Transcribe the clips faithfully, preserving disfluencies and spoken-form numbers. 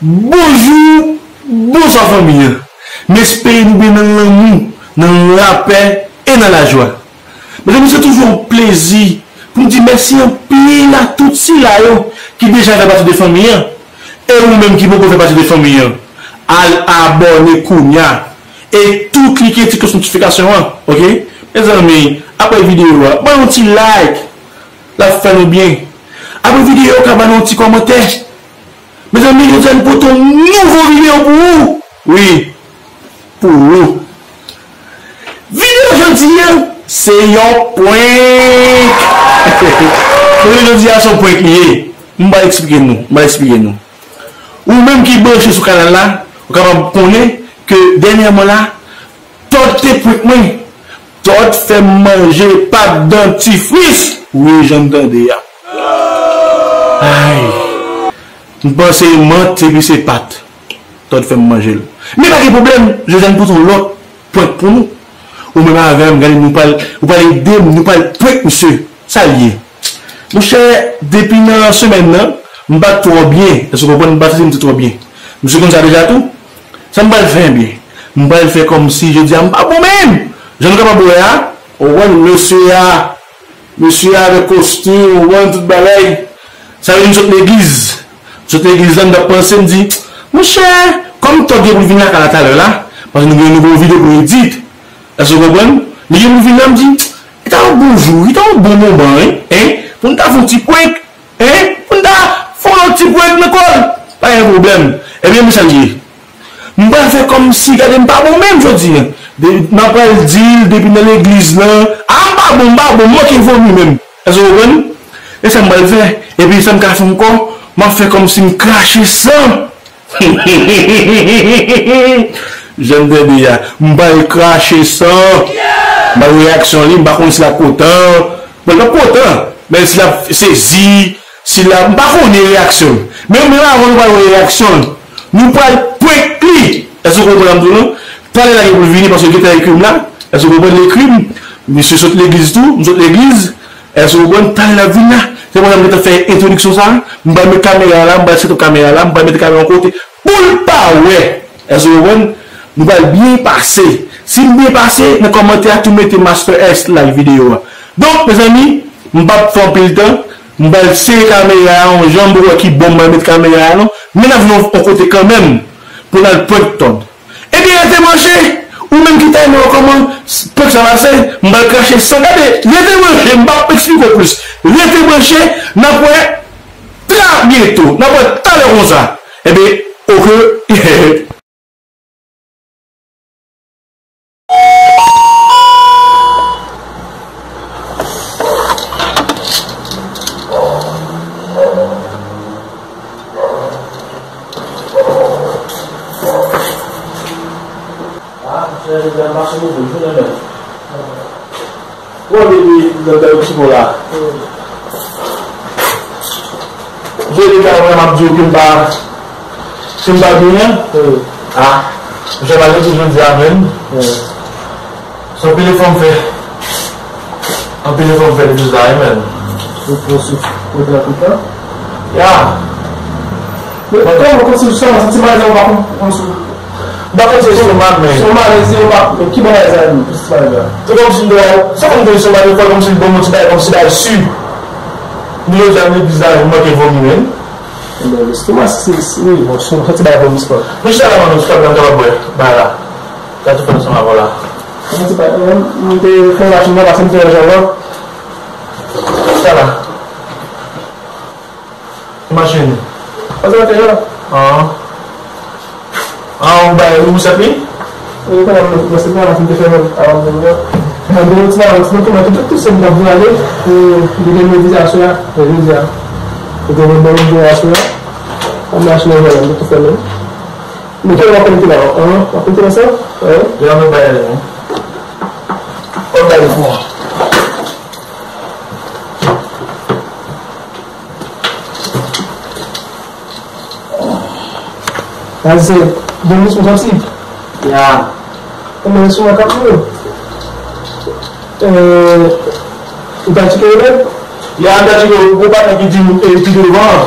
Bonjou, bonswa fanmi an. M espere nou byen nan lanmou, nan lapè e nan lajwa. Mezanmi, se toujou yon plezi pou m di mèsi anpil a tout sila yo ki deja fè pati de fanmi an. E ou menm ki poko fè pati de fanmi an, al abòne kounya e tou klike ti klos notifikasyon an, oke? Mezanmi, apre videyo a, ban yon ti like, l ap fè nou byen. Apre videyo a, ou ka ban nou yon ti kòmantè. Mezanmi, jodi a n pote yon nouvo videyo pou ou. Wi, pou ou. Videyo jodi a, se yon prank. Videyo jodi a, se yon prank li ye. M pral eksplike nou. M pral eksplike nou. Ou menm ki branche sou kanal la, ou kapab konnen ke dènyèman la, Todd te prank mwen. Todd fè m manje pat dantifris. Wi, jan n tande a. Ay. M panse mant epi se pat. Todd fè m manje l. Men pa gen pwoblèm, jodi a n pote yon lòt prank pou nou. Ou menm avè m, gade nou pral, ou pral ede m, nou pral prank misye. Sa l ye? Monchè, depi nan semèn nan, m pa t twò byen. Èske w konprann? M pa t santi m te twò byen. Misye konn sa deja tou. Sa m pral fè, ebyen? M pral fè kòmsi jodi a m pa bon menm. Jan nou kapab wè a, ou konprann, mesye a, mesye a avèk kostim, ou konprann, tout bagay. Sa vle di m sot legliz. M sot legliz la, m t ap panse, m di, monchè, kòm Todd gen pou l vin lakay la talè la, paske nou gen yon nouvo videyo pou nou edit. Èske w konprann? Li gen pou l vin la, m di, li ta yon bon jou, li ta yon bon moman, wi, hein, pou n ta fè yon ti prank, hein, pou n ta fè yon lòt ti prank nan kò l. Pa gen pwoblèm. Ebyen, men sa l ye. M pral fè kòmsi, gade, m pa bon menm jodi a. De, m ap pral di l depi nan legliz lan, a, m pa bon, m pa bon, m manke vomi menm. Èske w konprann? E sa m pral fè. Epi sa m ka fè ankò, m ap fè kòmsi m krache san. Jan n tande a, m pral krache san. M pral wè reyaksyon li, m pa konn si l ap kontan. Bon, l p ap kontan, men si l ap sezi, si l ap, m pa konnen reyaksyon l. Men, men avan nou pral wè reyaksyon l, nou pral prank li. Èske w konprann sa m di w lan? Talè l a gen pou l vini paske l gentan ekri m la. Èske w konprann? L ekri m. Misye sot legliz tou, m sot legliz. Èske w konprann? Talè l ap vin la. Se pandan m gentan fè entwodiksyon sa a, m pral met kamera la, m pral setap kamera la, m pral mete kamera yon kote pou l pa wè. Èske w konprann? Nou pral byen pase. Si n byen pase, nan kòmantè a tou mete Master S like videyo a. Donk, mezanmi, m p ap fè anpil tan. M pral sere kamera a yon jan pou wè ki bò m pral met kamera a non. Men n ap vin yon kote kanmenm pou n al prank Todd. Ebyen, rete branche! Ou menm ki ta renmen wè kòman prank sa pase, m pral krache san. Gade, rete branche, m p ap eksplike w plis. Rete branche, n ap wè tra byento. N ap wè talè konsa. Ebyen, oke. Ah, monchè, jodi a m pase move jounen menm. Bon, depi lòt lè yo ti bon la. Jodi a, mwen, m ap di w ke m pa, ke m pa byen. Ah, monchè, malgre tou jodi a menm. Se anpil efò m fè. Anpil efò m fè legliz la, wi, men. Ou, ou sou, ou te la tout tan? Ya. Men kòman, kòmsi w santi malè, ou pa konn, konn sou. M pa konn si se malè, men. Se yon malè, se yon pa, men ki bagay sa, menm? Ki bagay sa? Se kòmsi m te, sa fè m te se malè, fè kòmsi l ban m yon ti bagay, kòmsi bagay si. Nou yo di a legliz la, m manke vomi, men. Ebyen, lestomak, se, se, wi, bon, se yon ti bagay vomi, se pa. Men chita la, mwen, chita la, m kapab bwè, bagay la. Sa tou fè ansanm avè w la. Mwen te pa, mwen, mwen te fè machin nan, pase m fè yon jan lòt. Sa la. Machin. Pase m fè jan. Ah. Ah, ou bay, ou sèt li? Wi, kanmenm, mwen se kanmenm, mwen te fè menm, avan m vin la. Mwen te yon ti bagay, ti dokiman, tout, tout, tout, se mwen t ap voyaje, pou, pou demobilizasyon an, jodi a. Pou demobilizasyon an, mwen achte yon vòlè, mwen te fè menm. Mete w ap pente la, an, w ap pente la sa? Wi. Deja mwen bay li, wi. Kòb la, li pou an. Sa se de mil sou sòti. Ya. Konbyen sou an kap yo? Euh, ou ta tcheke yo nèt? Ya, m ta tcheke yo, gon patnè ki di m, e, pi devan.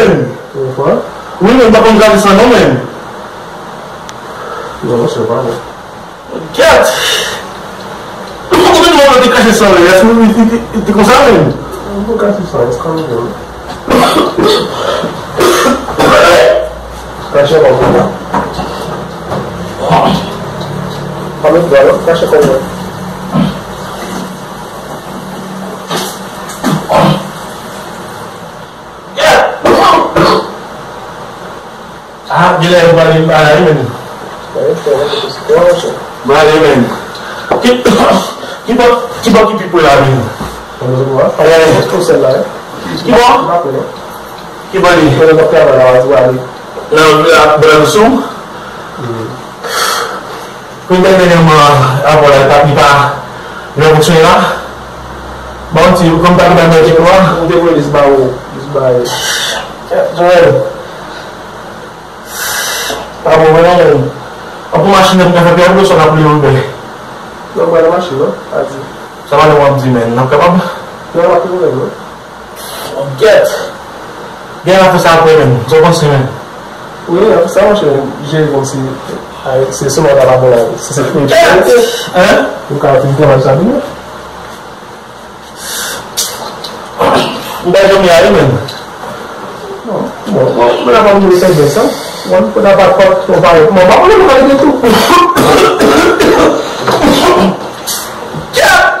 menm. Ou fè? Wi, men m pa konn kraze san non, menm. Non, monchè, pa bon. Kèt! Ou te di w te kache san, men èske li, li, li, li te konsa menm? Mwen pa kache san, se kanmenm. Kache kò w. Pa met dwa, non? Kache kò w. Ah, genlè yo pale m bagay, men. Bagay, men. Ki, ki bò, ki bò ki pi pre la, men? Eh. Ki bò? Ki bò li? Nan vila Bò Lansou? Pou entènèt mwen, apò la, li pa, li pa, li pa fonksyone la. Bon, ti, kòm pa, li pa nan ekip nou an. Ou te voye lis ba ou, lis ba ou. Joel. Pa bon, mwen, non, men. An pou machin nan, pou ka fè piyay, pou sòt ap leve bè. Non, mwen nan machin, non, a di. Sa pa nan w ap di, men. N ap kapab? Non, pa gen pwoblèm, non. Gèt! Gen afè sa apre menm, sa w panse menm? Wi, afè sa, monchè, jere kòmsi, ay, se sèlman ta pa bon la, si se fè. Gèt! Hein? Ou ka fin travay sa byen. M pa janm ale menm. Non, bon, bon, mwen la pa vle fè byen sa. Mwen, mwen la pa, pa, pa, pa, mwen pa vle pale de tou. Gèt!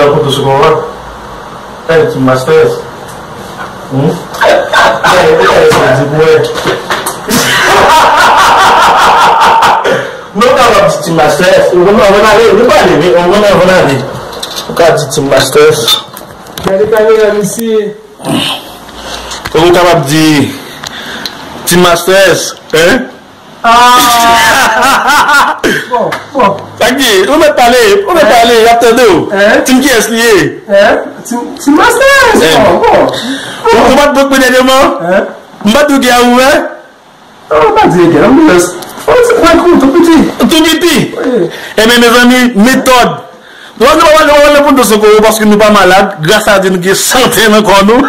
nan poto sou kò a. Hey, Team Masters. Hmm? Hey, hey, sa di pou wè. Nou kapab di Team Masters. Ou konn anvan ale, nou pale, men ou konn anvan ale. Ou ka di Team Masters. Gade kamera, mesye. Ou kapab di Team Masters, hein? Ah! Bon, bon. Sa k di, ou mèt pale, ou mèt pale, y ap tande w. Hein? Team kiyès li ye? Hein? Team, Team Masters, hein? Bon, bon. Ou, ou pa t pran premye deman? Hein? M pa t di w gen a ouvè? Non, pa di gen, m jis. Fò ti pran kou, tou piti. Tou piti? Wi. Ebyen, mezanmi, metòd. Nou pa, nou pa, nou pa pale pou nou sou kò, paske nou pa malad. Gras a Dye, nou gen sante nan kò nou.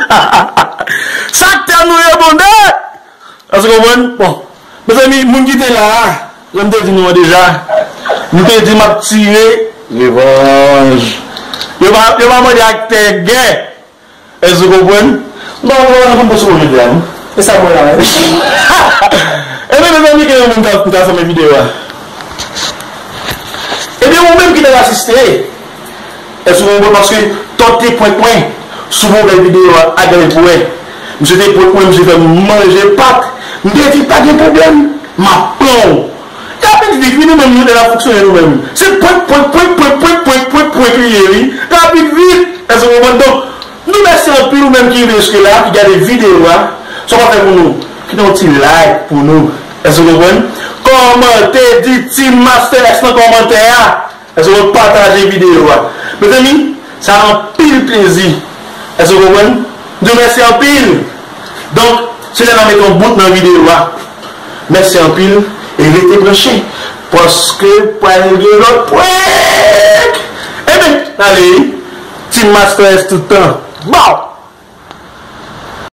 Sa k fè nou rebonde! Èske w konprann? Bon. Mezanmi, moun ki te la a, jan m te di nou an deja, m te di m ap tire revanj. Yo pa, yo pa mande aktè gè. Èske w konprann? Non, non, non, non, non, non. E sa mwen la, wi. Ebyen, mezanmi, gen yon moun k ap, k ap fèmen videyo a. Ebyen, ou menm ki t ap asiste, èske w konprann? Paske Tòt te prank mwen sou pwovèb videyo a, a gade pou wè. Misye te prank mwen, misye fè m manje pat. M te di, "Pa gen pwoblèm, m ap pran w." Rapid vit, wi, nou menm, nou te la fonksyone nou menm. Se prank, prank, prank li ye, wi. Rapid vit, èske w konprann? Donk, nou mèsi anpil ou menm ki rive jiske la, ki gade videyo a. Sa w ka fè pou nou? Kite yon ti like pou nou. Èske w konprann? Kòmante, di Team Master S nan kòmantè a. Èske w konprann? Pataje videyo a. Mezanmi, sa anpil plezi. Èske w konprann? M di w mèsi anpil. Donk, se lè n a mete yon bout nan videyo a. Mèsi anpil e rete branche. Paske pral gen lòt prank. Ebyen, ale, Team Master S tout tan. Baw!